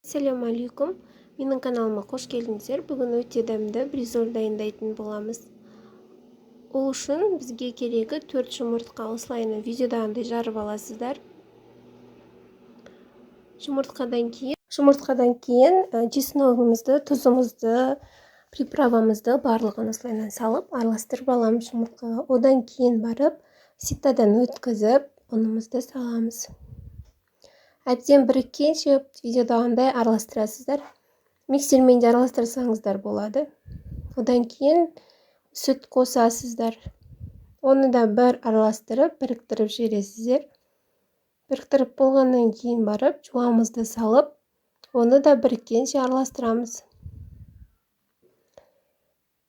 Ассалаумағалейкум! Менің каналыма қош келдіңіздер! Бүгін өте дәмді бризоль дайындайтын боламыз. Ол үшін бізге керегі 4 жұмыртқа. Осылайынан видеодағындай жарып аласыздар. Жұмыртқадан кейін чесногымызды, тұзымызды, приправамызды, барлығын осылайынан салып, араластырып аламыз жұмыртқаға. Одан кейін барып ситодан өткізіп, ұнымызды саламыз. Әбден біріккенше видеодағындай араластырасыздар. Миксермен де араластырсаңыздар болады. Одан кейін сүт қосасыздар. Оны да бір араластырып, біріктіріп жібересіздер. Біріктіріп болғаннан кейін барып жуамызды салып, оны да біріккенше араластырамыз.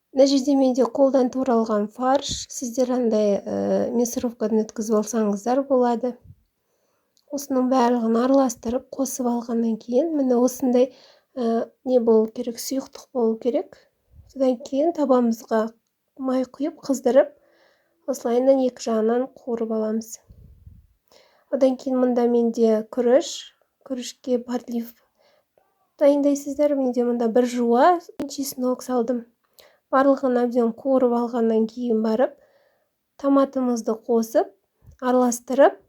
Мына жерде менде қолдан туралған фарш. Сіздер андай мясорубкадан өткізіп алсаңыздар болады. Осының барлығын араластырып, қосып алғаннан кейін, міне, осындай не болу керек, сұйықтық болу керек. Содан кейін табамызға май құйып, қыздырып, осылайынан екі жағынан қуырып аламыз. Одан кейін мында менде күріш. Күрішке подлив дайындайсыздар. Менде мында бір жуа, чеснок салдым. Барлығын әбден қуырып алғаннан кейін барып томатымызды қосып, араластырып,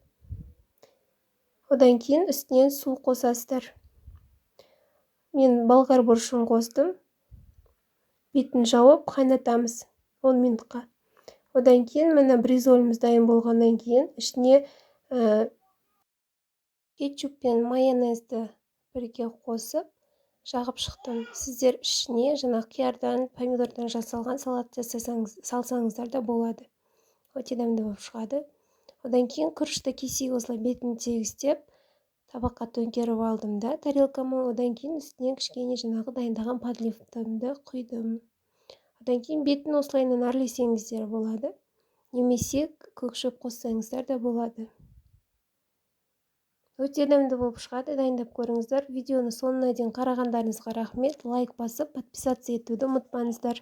одан кейін үстінен су қосасыздар. Мен болгар бұрышын қостым. Бетін жауып қайнатамыз 10 минутқа. Одан кейін, міне, бризоліміз дайын болғаннан кейін ішіне кетчуп пен майонезді бірге қосып жағып шықтым. Сіздер ішіне жаңағы қиярдан, помидордан жасалған салат жасасаңыз, салсаңыздар да болады. Өте дәмді болып шығады. Одан кейін күрішті кесек осылай бетін тегістеп, табаққа төңкеріп алдым да тарелкама. Одан кейін үстіне кішкене жаңағы дайындаған подливтарымды құйдым. Одан кейін бетін осылайынан әрлесеңіздер болады немесе көк шөп қоссаңыздар да болады. Өте дәмді болып шығады, дайындап көріңіздер. Видеоны соңына дейін қарағандарыңызға рахмет. Лайк басып, подписаться етуді ұмытпаңыздар.